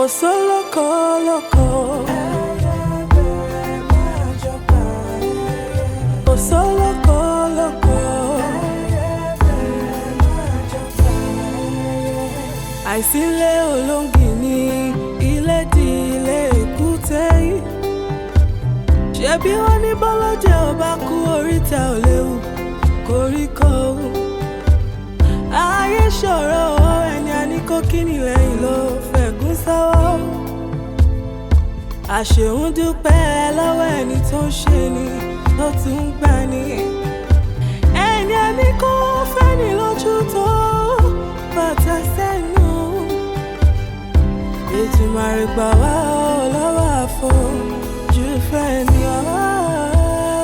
Kò sólókò lóko. Kò sólókò lóko. Àìsílẹ̀ olóńgì ní ilé di ilé èkúté yìí. Ṣebí wọ́n ní bọ́lọ́jẹ́ ò bá kú, oríta ò léwu koríko. Ayé ṣòro, ẹni a ní kó kíni lẹ́yìn ló fẹ̀gún sọ́wọ́. Àṣehùn dúpẹ́ lọ́wọ́ ẹni tó ń ṣe ni tó tún ń gbà ní. Ẹni a ní kó fẹ́ni lójú tó bàtà sẹ́nu. Ètùmàrè gbà wá ọ lọ́wọ́ àfojú fẹ́ ni ọ́.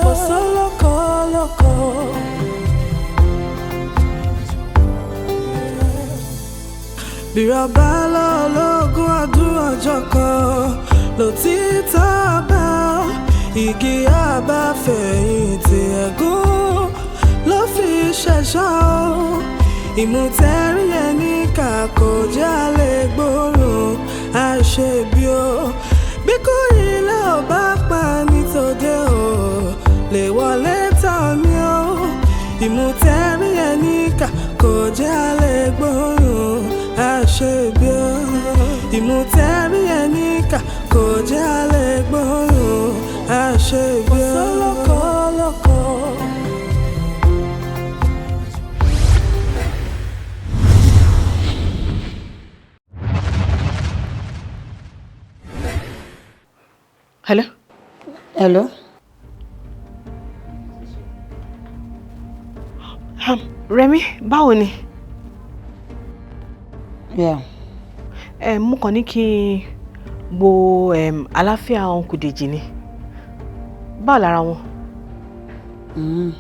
Kò sólókò lóko. Bírọ̀bá lọ́lọ́gún ọdún, ọjọ́ kan lòtítọ́ bá igi àbáfẹ̀yìntì, ẹ̀gún ló fi ṣẹ̀ṣọ́. Ìmùtẹ́rí ẹni kà kò jálè gbòòrùn àṣebí o. Bí kò ilé ò bá pa ní tòde o lè wọlé tán ni o. Ìmùtẹ́rí ẹni kà kò jálè gbòòrùn àṣebí o. Ìmùtẹ́rí ẹni kà kò jálè gbòòrùn àṣebí o. Kò sólókò lóko. Hello? Hello? Rẹ̀mí, báwo ni? Yeah. Ẹ mú kàn ní kí n wo àlàáfíà Uncle Dèjì ni. Báwo lára wọn? Mm.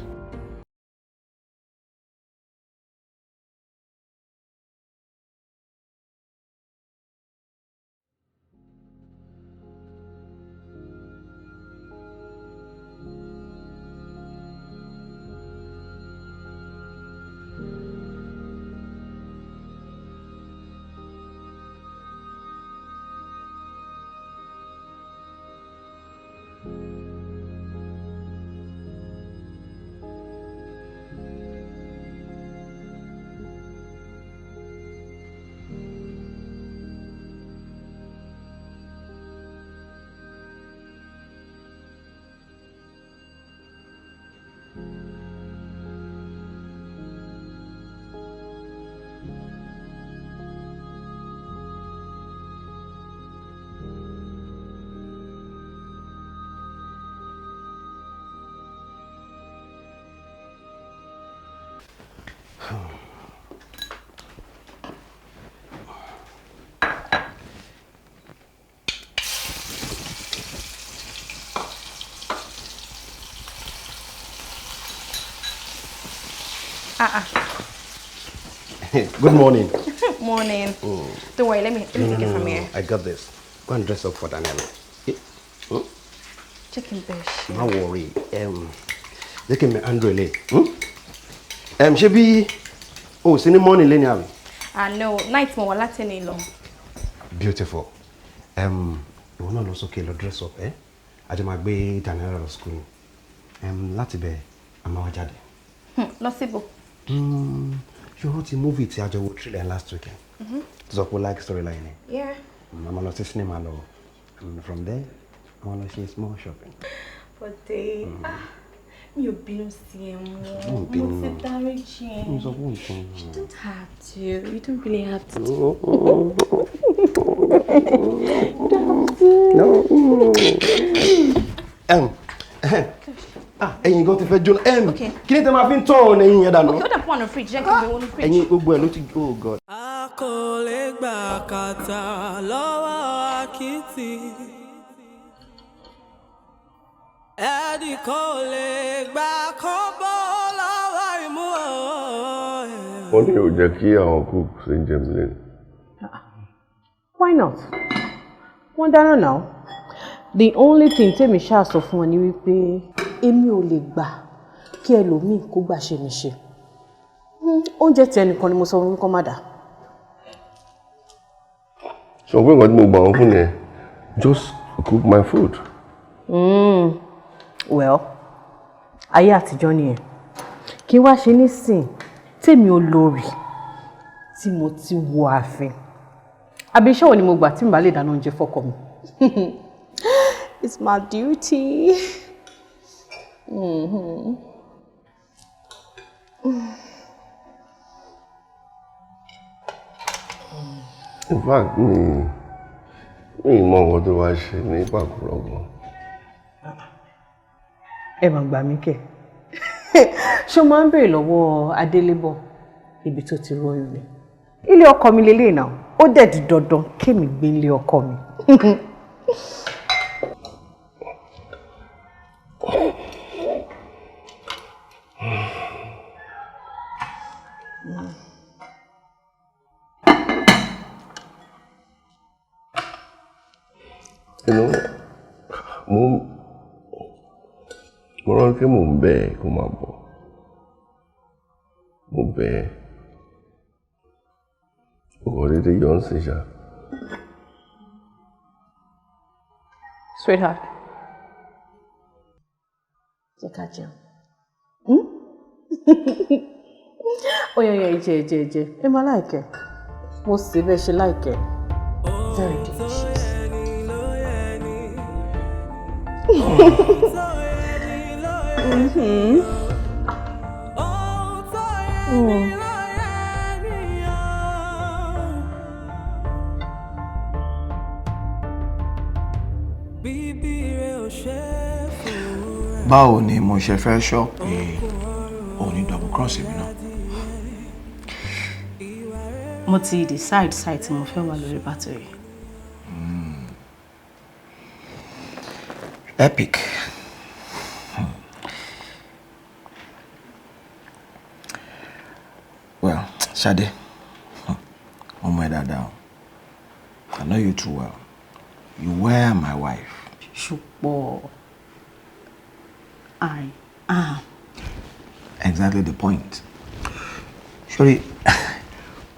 Ah ah. Good morning. Morning. Don't worry, let me No, take no, it from no, here. I got this. Go and dress up for Daniela. Eh? Hmm? Chicken fish. Má worry. Jẹ́ kí n mẹ Andrew lé. Hmm? Ṣé bí o sí ní morning lé ní àbí? Ah no, night mo wà láti ní lọ. Beautiful. Ìwọ náà lọ sókè lọ dress up, eh? A jọ máa gbé Daniela lọ school ni. Láti bẹ̀, a máa wá jáde. Lọ síbò? Ṣé o rántí movie tí a jọ wo trailer last weekend? Tó sọ pé o like storyline ni. Yeah. A máa lọ sí cinema lọ. And from there, a máa lọ ṣe small shopping. Bọ̀dé, ah, mi ò bínú sí ẹ mọ́. Mo bínú. Mo ti dáríjì ẹ. Mo sọ fún nǹkan. You don't have to. You don't really have to. No. Ah, ẹyin gan ti fẹ́ jóná. Kí ni tẹ máa fi ń tọ́ ọ̀nà ẹyin yẹn dànù? Okay, ó dà pọ̀ ọ̀nà fridge. Jẹ́ kí n gbé wọnú fridge. Ẹyin gbogbo ẹ̀ ló ti, oh God. A kò lè gbà kàtà lọ́wọ́ àkìtì. Ẹnì kò lè gbà kọ́bọ̀ lọ́wọ́ ìmú ọ̀. Wọ́n ní ò jẹ́ kí àwọn cook ṣe ń jẹun lẹ́nu. Why not? Wọ́n dáná now. The only thing tèmi ṣáà sọ fún wọn ni wípé èmi ò lè gbà kí ẹlòmíì kó gbà ṣe mi ṣe. Oúnjẹ tí ẹnìkan ni mo sọ fún kó má dà. Sọ pé nǹkan tí mo gbà wọ́n fún yẹn, just cook my food. Well, ayé àtijọ́ nìyẹn. Kí wá ṣe nísìn tèmi olórí tí mo ti wọ ààfin? Àbí iṣẹ́ wo ni mo gbà tí n bá lè dáná oúnjẹ fọ́kọ mi? It's my duty. In fact, mi mọ nǹkan tó wá ṣe ní Pàkúrọ̀ gan. Ẹ mà gbà mí kẹ̀. Ṣé o máa ń béèrè lọ́wọ́ Adélébọ̀ ibi tó ti róyún ni? Ilé ọkọ mi lélẹ́yìn náà, ó dẹ̀ di dandan kémi gbé ilé ọkọ mi. Mo rántí mò ń bẹ̀ ẹ́ kó máa bọ̀. Mo bẹ̀ ẹ́. O kò dédé yọ ń sìn ṣá. Sweetheart. Jẹ́ ká jẹun. Ó yẹ yẹ jẹ jẹ jẹ. Ẹ máa like ẹ́. Mo sì bẹ́ẹ̀ ṣe like ẹ́. Very delicious. Mm. Báwo ni mo ṣe fẹ́ sọ pé òun ní double cross mi náà? Mo ti decide site tí mo fẹ́ wà lórí battery. Epic. Well, Ṣadé, mo mọ̀ ẹ́ dáadáa o. I know you too well. You were my wife. Ṣùpọ̀, I am. Exactly the point. Sorry,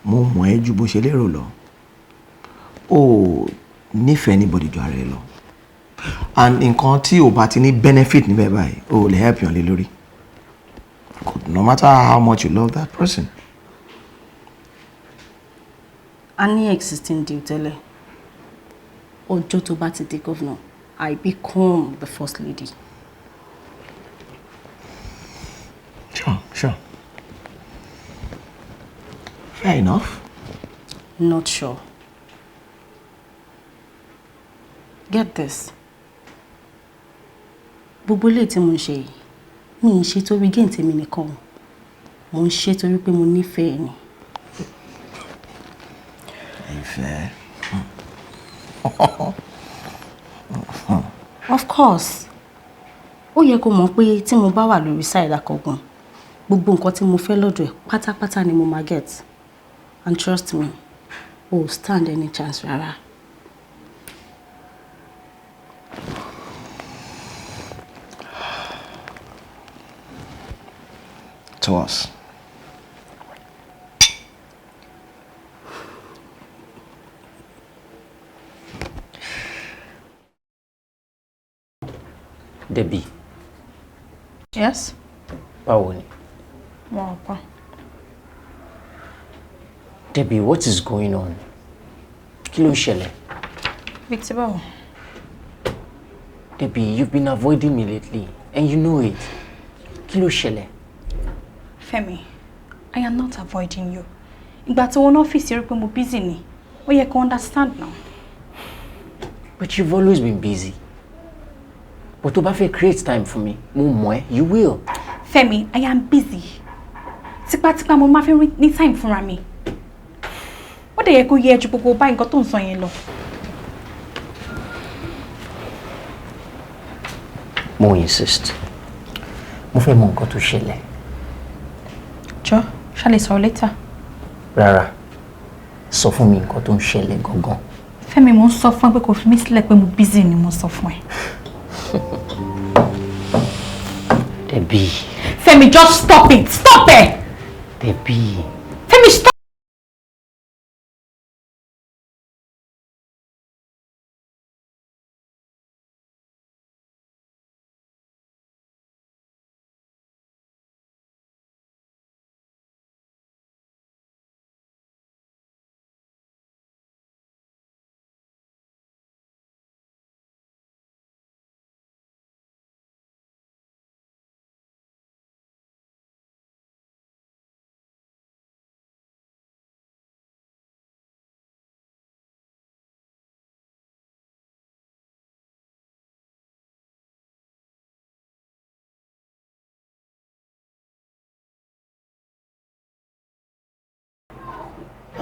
mo mọ̀ ẹ́ ju bó ṣe lérò lọ. O nífẹ̀ẹ́ anybody ju ara ẹ lọ. And nǹkan tí o bá ti ní benefit níbẹ̀ báyìí, o lè help yàn lé lórí. No matter how much you love that person. A ní existing deal tẹ́lẹ̀. Ọjọ́ tó bá ti di governor, I become the first lady. Sure. Fair enough. Not sure. Get this. Gbogbo ilé tí mo ń ṣe yìí, mi ń ṣe torí gain tèmi nìkan o. Mo ń ṣe torí pé mo nífẹ̀ẹ́ ni. Ìfẹ́. Of course. Ó yẹ kó mọ̀ pé tí mo bá wà lórí side Akọ̀gùn, gbogbo nǹkan tí mo fẹ́ lọ́dọ̀ ẹ̀ pátápátá ni mo máa get. And trust me, o ò stand any chance rárá. To us. Debbie. Yes? Báwo ni? Mo pa. Debbie, what is going on? Kí ló ń ṣẹlẹ̀? Bíi ti báwo? Debbie, you've been avoiding me lately and you know it. Kí ló ṣẹlẹ̀? Fẹ́mi, I am not avoiding you. Ìgbà tí wọ́n ọ́fíìsì rí pé mo busy ni, ó yẹ kó understand now. But you've always been busy. But tó bá fẹ́ create time for me, mo mọ̀ ẹ́, you will. Fẹ́mi, I am busy. Tipátipá mo máa fi rí ní time fúnra mi. Ó dẹ̀ yẹ kó yẹ ju gbogbo bá nǹkan tó ń sọ yẹn lọ. Mo insist. Mo fẹ́ mọ nǹkan tó ṣẹlẹ̀. Jọ, ṣá lè sọ̀rọ̀ later. Rárá, sọ fún mi nǹkan tó ń ṣẹlẹ̀ gangan. Fẹ́mi, mo ń sọ fún ẹ pé kò fi mí sílẹ̀, pé mo busy ni mo sọ fún ẹ. Debbie. Fẹ́mi, just stop it! Stop it! Debbie. Fẹ́mi, stop!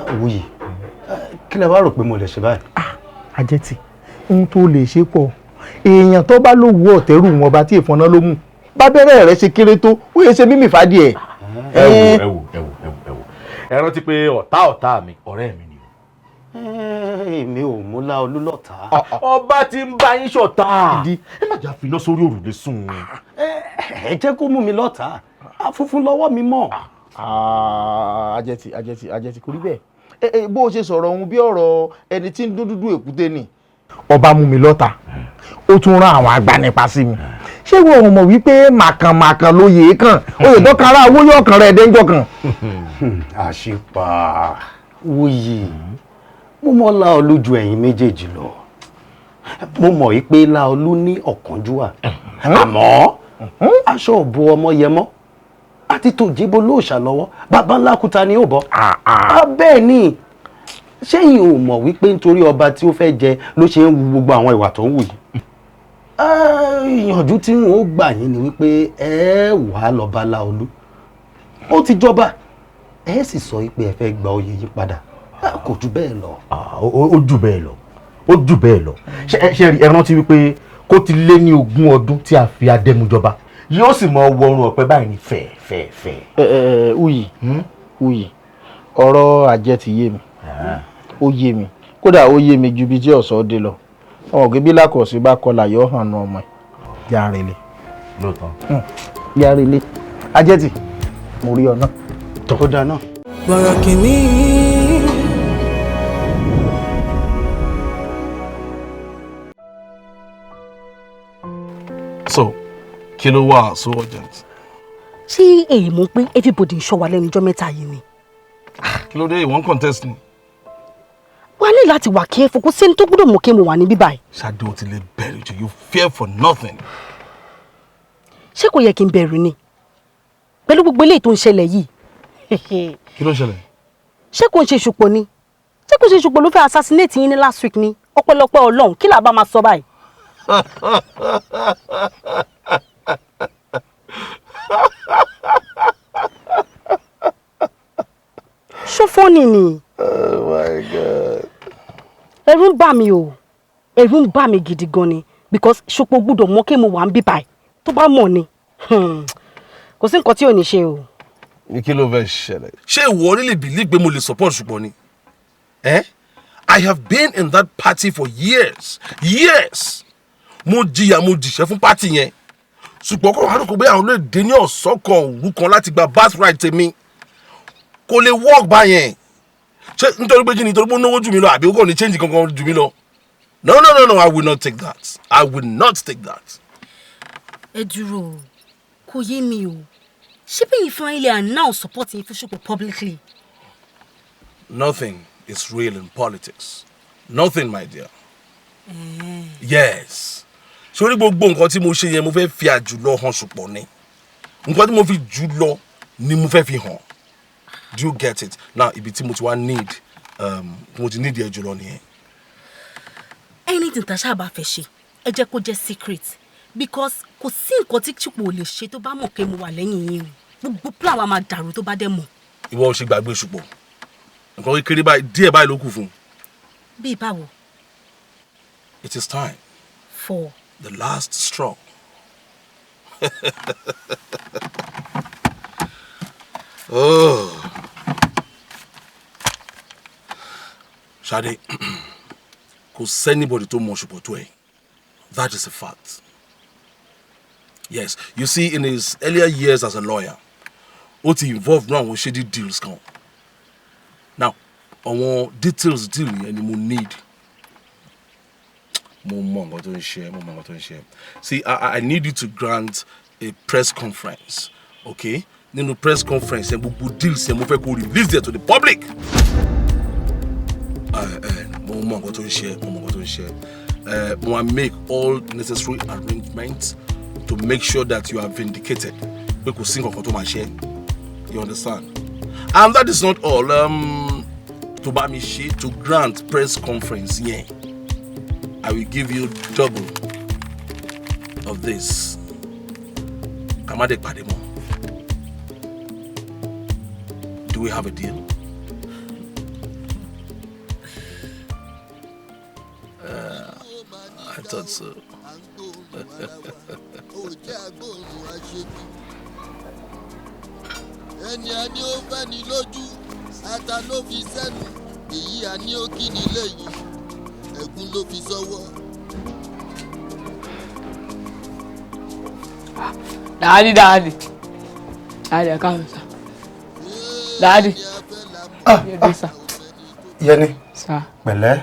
Wuyì, kí lẹ wá rò pé mo lè ṣe báyìí? Àjẹtì, ohun tó lè ṣe pọ̀. Èèyàn tó bá lówó ọ̀tẹ́rù wọn bá tí ìfọ̀nà ló mú. Bábẹ́rẹ́ rẹ̀ ṣe kéré tó, ó yẹ ṣe mímì fàdí ẹ̀. Ẹ wò, ẹ wò, ẹ wò, ẹ wò, ẹ wò, ẹ rántí pé ọ̀tá ọ̀tá mi ọ̀rẹ́ mi ni. Èmi ò mú Láolú lọ́tà. Ọba ti ń bá yín ṣọ̀tá. Ẹ má jà finá sórí òrùlé sùn. Ẹ jẹ́ kó mú mi lọ́tà, funfun lọ́wọ́ mi mọ́. Àjẹtì, àjẹtì, àjẹtì, kò rí bẹ́ẹ̀. Bó o ṣe sọ̀rọ̀ ohun bí ọ̀rọ̀ ẹni tí ń dún dúdú èkúté ni. Ọba mú mi lọ́tà, ó tún rán àwọn agbanipa sí mi. Ṣé ìwọ ò mọ̀ wípé màkànmàkàn ló yè é kàn? Oyè tó kan ara owó yóò kàn rẹ̀ déńjọ́ kan. Àṣìpà, Wuyì, mo mọ̀ Láolú ju ẹ̀yin méjèèjì lọ. Mo mọ̀ yí pé Láolú ní ọ̀kánjúwà, àmọ́ aṣọ òbo ọmọ yẹmọ́ àti tòjébo lóòṣà lọ́wọ́, bàbá ńlá kúta ni ó bọ́. Bẹ́ẹ̀ ni, ṣẹ́yìn ò mọ̀ wípé nítorí ọba tí ó fẹ́ jẹ ló ṣe ń wu gbogbo àwọn ìwà tó ń wù yìí? Ìyànjú tí n ó gbà yín ni wípé ẹ wà á lọ bá Láolú, ó ti jọba, ẹ sì sọ wípé ẹ fẹ́ gba oyè yìí padà. Kò jù bẹ́ẹ̀ lọ. Ó jù bẹ́ẹ̀ lọ, ó jù bẹ́ẹ̀ lọ. Ṣe ẹ rántí wípé kó ti lé ní 20 ọdún tí a fi Adẹ́mu jọba, yóò sì mọ wọrun ọ̀pẹ báyìí ní fẹ̀fẹ̀fẹ̀. Ẹ ẹ Uyì, Uyì, ọ̀rọ̀ àjẹ ti yé mi, ó yé mi, kódà ó yé mi ju ibi tí ọ̀sọ́ dé lọ. Ọmọ òkè bí lákọ̀ọ́sí bá kọlà yóò hàn nù ọmọ ẹ̀. Yára ilé. Lóòótọ́. Yára ilé. Àjẹtì, mo rí ọ náà. Tó dáná. Bọ̀rọ̀ kìíní. So, kí ló wà so urgent? Ṣé èyí mọ̀ pé everybody ń ṣọ́ wa lẹ́nu ọjọ́ mẹ́ta yìí ni? Kí ló dé, ìwọ́n contest ni? Wà á ní láti wà careful, kó sẹ́ni tó gbọ́dọ̀ mọ̀ kí mo wà níbí báyìí. Ṣadé, o ti lè bẹ̀rù jù, you fear for nothing. Ṣé kò yẹ kí n bẹ̀rù ni? Pẹ̀lú gbogbo eléyìí tó ń ṣẹlẹ̀ yìí. Kí ló ń ṣẹlẹ̀? Ṣé kò ń ṣe ṣùpọ̀ ni? Ṣé kò ń ṣe ṣùpọ̀ ló fẹ́ assassinate yín ní last week ni? Ọpẹ́lọpẹ́ Ọlọ́run, kí là bá máa sọ báyìí? Ṣó funny ni? Oh my God. Ẹ̀rù ń bà mí o. Ẹ̀rù ń bà mí gidi gan ni because Ṣùpọ̀ gbọ́dọ̀ mọ̀ kí mo wà ń bí báyìí. Tó bá mọ̀ ni, kò sí nǹkan tí ò ní ṣe o. Ní kí ló fẹ́ ṣẹlẹ̀? Ṣé ìwọ really believe pé mo lè support Ṣùpọ̀ ni? Eh? I have been in that party for years. Years. Mo jìyà, mo jìṣẹ́ fún party yẹn. Ṣùgbọ́n kọ́ wàá rò pé àwọn olóòdè ní ọ̀sán kan òru kan láti gba birthright tèmi. Kò lè work báyẹn. Ṣé nítorí pé kí ni, nítorí pé ó náwó jù mí lọ àbí ó kàn ní change kankan jù mí lọ? No, no, no, no, I will not take that. I will not take that. Ẹ dúró o, kò yé mi o. Ṣé bí yìí fúnra ilé announce support yín fún Ṣùpọ̀ publicly? Nothing is real in politics. Nothing, my dear. Yes. Sórí gbogbo nǹkan tí mo ṣe yẹn, mo fẹ́ fi àjùlọ hàn Ṣùpọ̀ ni. Nǹkan tí mo fi jù lọ ni mo fẹ́ fi hàn. Do you get it? Now, ibi tí mo ti wá need, mo ti need ẹ jùlọ nìyẹn. Anything tá a ṣáà bá fẹ́ ṣe, ẹ jẹ́ kó jẹ́ secret because kò sí nǹkan tí Ṣùpọ̀ ò lè ṣe tó bá mọ̀ pé mo wà lẹ́yìn yín o. Gbogbo plan wa máa dàrú tó bá dẹ̀ mọ̀. Ìwọ ò ṣe gbàgbé Ṣùpọ̀. Nǹkan kékeré báyìí, díẹ̀ báyìí ló kù fún un. Bí báwo? It is time. For? The last straw. Oh. Ṣadé, kò sí anybody tó mọ Ṣùpọ̀ tó ẹ. That is a fact. Yes, you see, in his earlier years as a lawyer, ó ti involve náà àwọn shady deals kan. Now, àwọn details deal yẹn ni mo need. Mo mọ nǹkan tó ń ṣe, mo mọ nǹkan tó ń ṣe. See, I need you to grant a press conference, okay? Nínú press conference yẹn, gbogbo deals yẹn, mo fẹ́ kó release it to the public. Mo mọ nǹkan tó ń ṣe, mo mọ nǹkan tó ń ṣe. Mo máa make all necessary arrangements to make sure that you are vindicated. Pé kò sí nǹkan kan tó máa ṣe. You understand? And that is not all. To bá mi ṣe to grant press conference yẹn, I will give you double of this. Ká má dé pàdé mọ́. Do we have a deal? I thought so. Ẹni a ní ó fẹ́ ni lójú, ata ló fi sẹ́nu, èyí a ní ó kí ni lẹ́yìn, ẹ̀gún ló fi sọ́wọ́. Daddy, daddy. Daddy, ẹ káàbọ̀ sir. Daddy. Ah, ah. Yẹni. Sir. Pẹ̀lẹ́,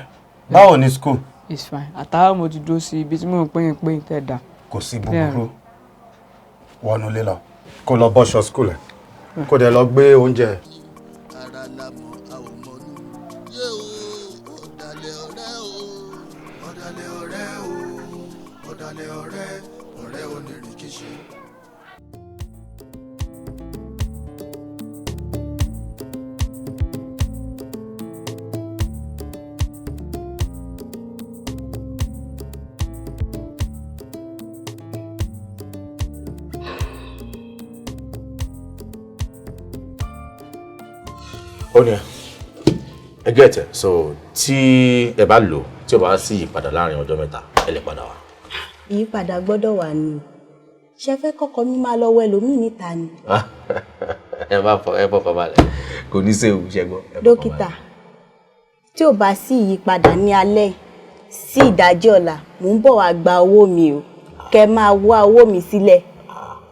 báwo ni school? It's fine. Àtàwọn mo ti dúró sí ibi tí mò ń pín pín tẹ̀ dá. Kò sí búburú. Wọnú ilé lọ. Kó lọ bọ́ṣọ school ẹ̀. Kó dẹ̀ lọ gbé oúnjẹ. Ara la mọ̀, a ò mọ̀nú. Yé o, ọ̀dàlẹ̀ ọ̀rẹ́ o. Ọ̀dàlẹ̀ ọ̀rẹ́ o. Ọ̀dàlẹ̀ ọ̀rẹ́, ọ̀rẹ́ onírìkíṣí. Ó ní ẹ get it. So tí ẹ bá lò, tí o bá sí ìyípadà láàrin ọjọ́ 3, ẹ lè padà wá. Ìyípadà gbọ́dọ̀ wà ní. Ṣé fẹ́ kọ́kọ́ mi máa lọ wẹ lómi níta ni? Ẹ má fọ, ẹ fọkàn balẹ̀, kò ní séwu, ṣe gbọ́. Dókítà, tí ò bá sí ìyípadà ní alẹ́ sí ìdájí ọ̀la, mò ń bọ̀ wá gba owó mi o. Kẹ máa wá owó mi sílẹ̀.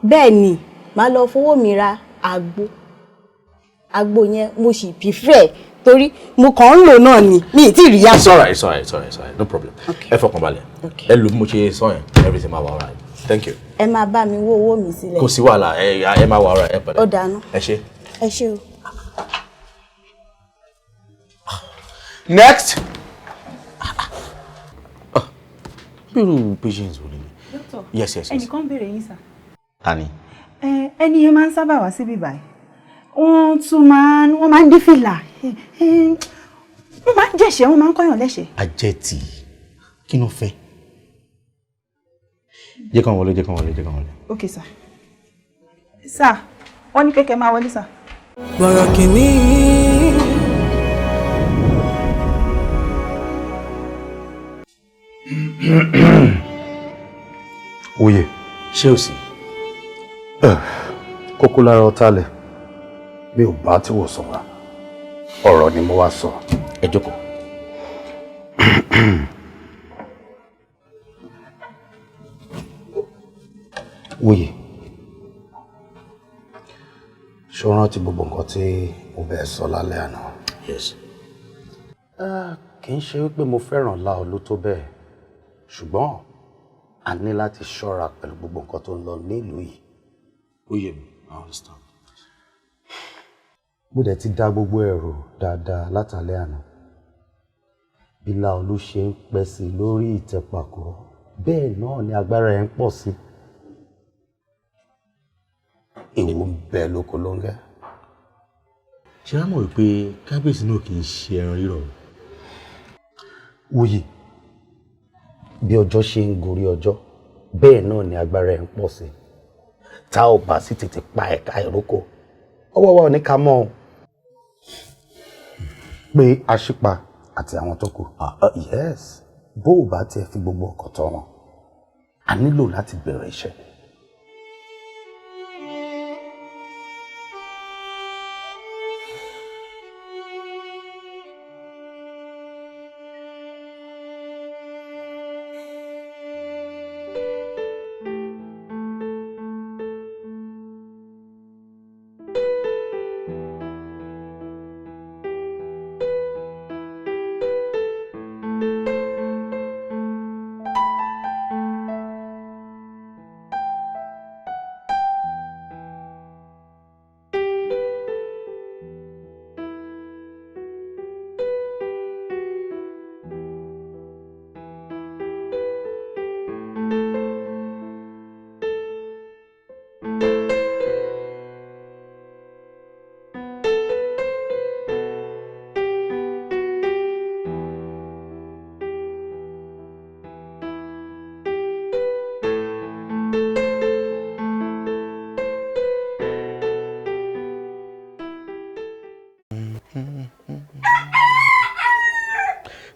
Bẹ́ẹ̀ ni, màá lọ fowó mi ra àgbo. Àgbo yẹn mo sì prefer torí mo kàn ń lò náà ni, mi ì tí ì rí yàtọ̀. It's alright, it's alright, it's alright, it's alright, no problem. Ẹ fọkàn balẹ̀, ẹ lò bí mo ṣe sọ yẹn, everything máa wà alright. Thank you. Ẹ máa bá mi wó owó mi sílẹ̀. Kò sí wàhálà, ẹ máa wà alright, ẹ pẹ̀lẹ́. Ó dáná. Ẹ ṣé. Ẹ ṣé o. Next. Bírú patients wo ni? Doctor. Yes, yes, yes. Ẹnìkan béèrè yín sà. Ta ni? Ẹni yẹn máa ń sábà wá síbí báyìí. Wọ́n tún máa ń, wọ́n máa ń dé fìlà, wọ́n máa ń jẹ̀ṣẹ̀, wọ́n máa ń kọ́yàn lẹ́ṣẹ̀ẹ́. Ajẹ́tì, kí ló fẹ́? Jẹ́ kán wọlé, jẹ́ kán wọlé, jẹ́ kán wọlé. Ok sir. Sir, wọ́n ní pé kẹ́ máa wọlé sir. Bọ̀rọ̀ kìíní. Oyè. Ṣé o sì? Kókó lára ọ̀tá lẹ̀. Mi ò bá tí wò sọ wá. Ọ̀rọ̀ ni mo wá sọ. Ẹ jókòó. Oyè. Ṣé o rántí gbogbo nǹkan tí mo bẹ́ẹ̀ sọ lálẹ́ àná? Yes. Kì í ṣe wípé mo fẹ́ràn Láolú tó bẹ́ẹ̀, ṣùgbọ́n a ní láti ṣọ́ra pẹ̀lú gbogbo nǹkan tó ń lọ nílùú yìí. Ó yé mi, I understand. Mo dẹ̀ ti dá gbogbo ẹ̀rù dáadáa látàlẹ́ àná. Bí Láolú ṣe ń pẹ́ sí lórí ìtẹ̀pàkọ́, bẹ́ẹ̀ náà ni agbára ẹ̀ ń pọ̀ sí. Èwo ń bẹ lóko lóńgẹ́. Ṣé a mọ̀ wípé kábíyèsí náà kì í ṣe ẹran rírọ̀? Wuyì, bí ọjọ́ ṣe ń gorí ọjọ́, bẹ́ẹ̀ náà ni agbára ẹ̀ ń pọ̀ sí. Tá ò bá sì tètè pa ẹ̀ka ìrókò, ọwọ́ wa ò ní ká mọ́ o. Pé aṣípa àti àwọn tó kù. Yes, bó o bá tiẹ̀ fi gbogbo ọkọ̀ tọ́ wọn, a nílò láti bẹ̀rẹ̀ iṣẹ́.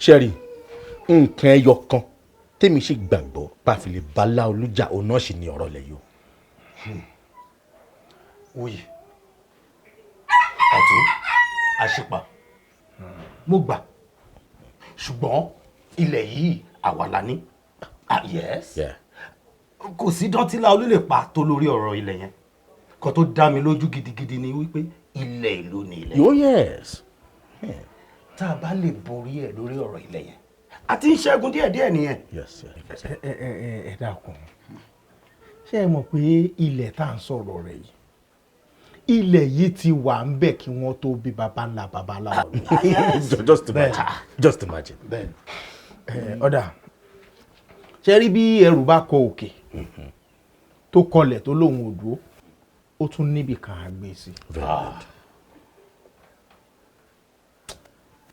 Ṣẹ́rí, Nǹkan ẹyọ kan tèmi sì gbàgbọ́ bá fi lè bá Láolú jà, òun náà sì ní ọ̀rọ̀ lẹ̀ yìí o. Wuyì, ọ̀tún àṣìpà, mo gbà, ṣùgbọ́n ilẹ̀ yìí àwa la ní. Ah, yes. Kò sí dán tí Láolú lè pa tó lórí ọ̀rọ̀ ilẹ̀ yẹn. Kan tó dá mi lójú gidigidi ni wípé ilẹ̀ ìlú ni ilẹ̀. Oh yes. Tá a bá lè borí ẹ̀ lórí ọ̀rọ̀ ilẹ̀ yẹn, a ti ń ṣẹ́gun díẹ̀díẹ̀ nìyẹn. Yes. Ẹ ẹ ẹ ẹ dákun, ṣé ẹ mọ̀ pé ilẹ̀ tá à ń sọ̀rọ̀ rẹ̀ yìí, ilẹ̀ yìí ti wà ń bẹ̀ kí wọ́n tó bí baba ńlá baba ńlá wọn? Just imagine, just imagine. Bẹ́ẹ̀ni. Ọ̀dà, ṣe rí bí ẹrù bá kọ òkè tó kọlẹ̀ tó lóun ò dúró, ó tún níbì kan á gbé sí.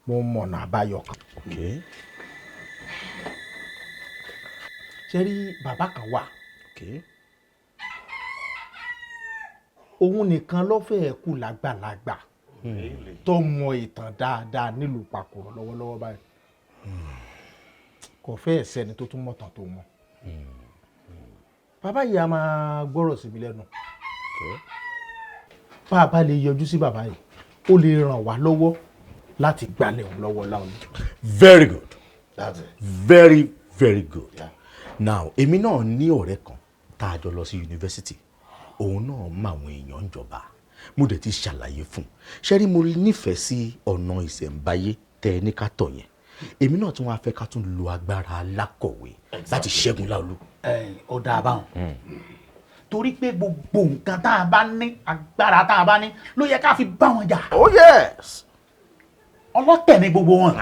Mo mọ̀nà àbáyọ kan. Ṣe rí bàbá kan wà, òun nìkan ló fẹ́ẹ́ kú lágbàlagbà tó mọ ìtàn dáadáa nílùú Pàkúrọ̀ lọ́wọ́lọ́wọ́ báyìí. Kò fẹ́ẹ̀ sẹ́ni tó tún mọ̀tàn tó mọ̀. Bàbá yìí a máa gbọ́rọ̀ sí mi lẹ́nu. Bá a bá lè yọjú sí bàbá yìí, ó lè ràn wá lọ́wọ́ láti gbalẹ̀ òun lọ́wọ́ Láolú. Very good. That's it. Very, very good. Yeah. Now, èmi náà ní ọ̀rẹ́ kan tá a jọ lọ sí yunifásitì. Òun náà mọ àwọn èèyàn ń jọba. Mo dẹ̀ ti ṣàlàyé fún un. Ṣé rí, mo nífẹ̀ẹ́ sí ọ̀nà ìṣẹ̀ǹbáyé tẹ ẹ ní ká tọ̀ yẹn. Èmi náà tún wá fẹ́ ká tún lo agbára alákọ̀wé láti ṣẹ́gun Láolú. Ó dáa báwọn, torí pé gbogbo nǹkan tá a bá ní, agbára tá a bá ní ló yẹ ká fi bá wọn jà. Oh yes. Ọlọ́tẹ̀ ni gbogbo wọn,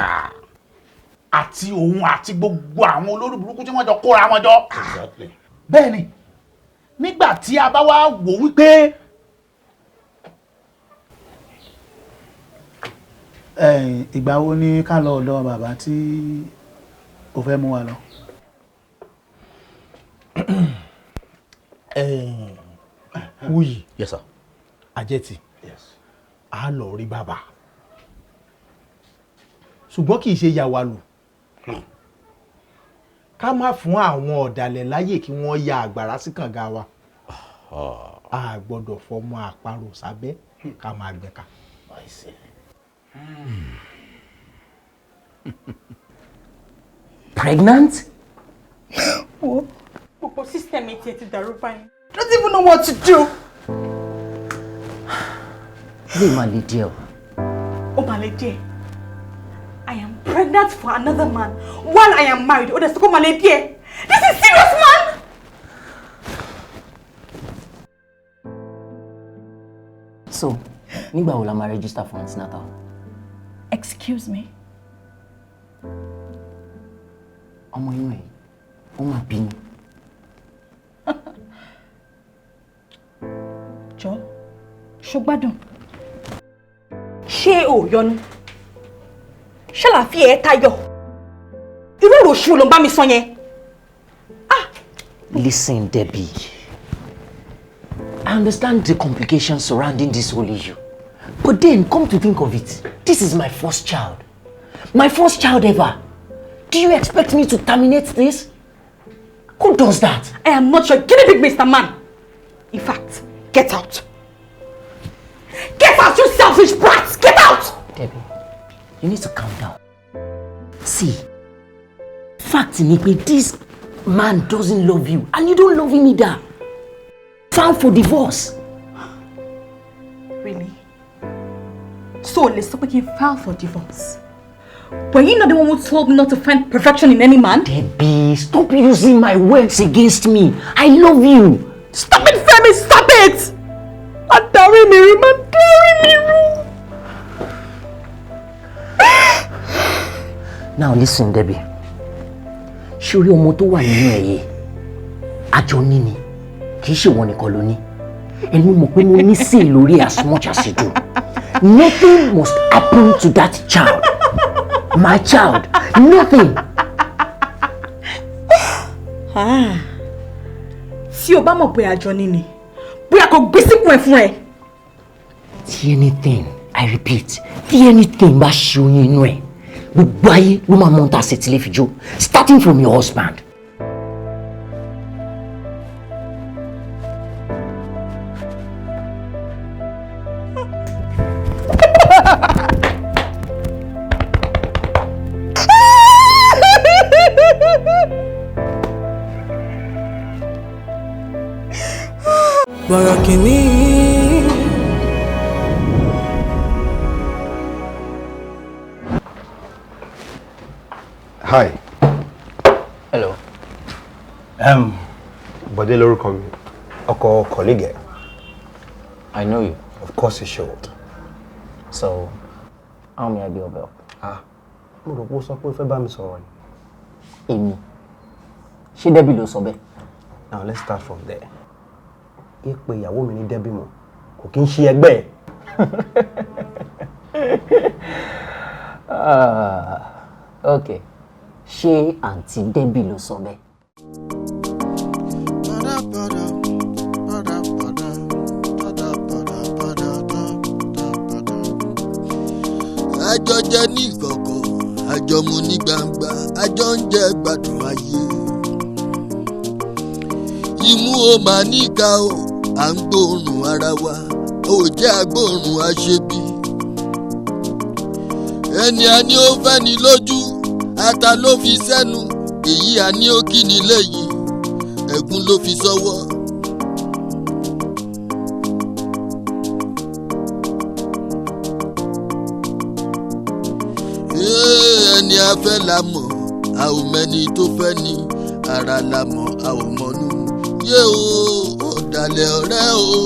àti òun àti gbogbo àwọn olórí burúkú tí wọ́n jọ kóra wọn jọ. Bẹ́ẹ̀ ni, nígbà tí a bá wá wò wípé ìgbà wo ni ká lọ ọ̀dọ̀ bàbá tí o fẹ́ mú wa lọ? Wuyì. Yes sir. Ajẹ́tì, a lọ rí bàbá, ṣùgbọ́n kì í ṣe yàwálù. Ká má fún àwọn ọ̀dàlẹ̀ láyè kí wọ́n ya àgbàrá sí kànga wa. A gbọ́dọ̀ fọmọ àparò sábẹ́ ká máa gbẹ̀ka. Pregnant? Wo, gbogbo system mi tiẹ̀ ti dàrú báyìí. Don't even know what to do. Lè máa le díẹ̀ o. Ó máa le díẹ̀. I am pregnant for another man while I am married. Ó dẹ̀ sọ pé ó máa le díẹ̀. This is serious, man! So, nígbà wo la máa register for antenatal? Excuse me? Ọmọ inú ẹ̀, ó máa bínú. Jọ, ṣó gbádùn? Ṣé o yọnu? Ṣàlàfíà ẹ tayọ? Irú ọ̀rọ̀ òṣù ló ń bá mi sọ yẹn? Listen, Debbie. I understand the complications surrounding this whole issue. But then, come to think of it, this is my first child. My first child ever. Do you expect me to terminate this? Who does that? I am not your guinea pig, Mr. Man. In fact, get out. Get out, you selfish brat! Get out! Debbie, you need to calm down. See, fact ni pé this man doesn't love you and you don't love him either. File for divorce. Really? So, let's stop can file for divorce. Were you not the one who told me not to find perfection in any man? Debbie, stop using my words against me. I love you. Stop it, Femi! Stop it! Adarí mi rú, má darí mi rú. Now listen, Debbie. Ṣorí ọmọ tó wà nínú ẹ̀ yìí, àjọ ní ni, kì í ṣe ìwọ nìkan ló ní. And mo mọ̀ pé mo ní say lórí as much as you do. Nothing must happen to that child. My child, nothing. Ah. Tí o bá mọ̀ pé àjọ ní ni, bóyá kò gbé síkùn ẹ̀ fún ẹ. Tí anything, I repeat, tí anything bá ṣe oyún inú ẹ̀, Gbogbo ayé ló máa mọ ohun tá a ṣe tí lè fi jó, starting from your husband. Bọ̀rọ̀ kìíní. Hi. Hello. Bọ̀dé lórúkọ mi, ọkọ colleague ẹ̀. I know you. Of course you should. So, how may I be of help? Ah, mo rò pé ó sọ pé ó fẹ́ bá mi sọ̀rọ̀ ni. Èmi. Ṣé Debbie ló sọ bẹ́ẹ̀? Now let's start from there. Ìpè ìyàwó mi ní Debbie mọ̀, kò kí ń ṣe ẹgbẹ́ ẹ̀. Ah, okay. Ṣé àǹtí Debbie ló sọ bẹ́ẹ̀? Àjọ jẹ ní ìkọ̀kọ̀, àjọ mu ní gbangba, àjọ ń jẹ gbádùn ayé. Imú o máa níka o, à ń gbóòórùn ara wa, ò jẹ́ agbóòórùn aṣebi. Ẹni a ní ó fẹ́ ni lójú, ata ló fi sẹ́nu, èyí a ní ó kí ni léyìí, ẹ̀gún ló fi sọ́wọ́. Ẹni a fẹ́ la mọ̀, a ò mẹ́ni tó fẹ́ ni, ara la mọ̀, a ò mọ̀nú. Yé o, ọ̀dàlẹ̀ ọ̀rẹ́ o.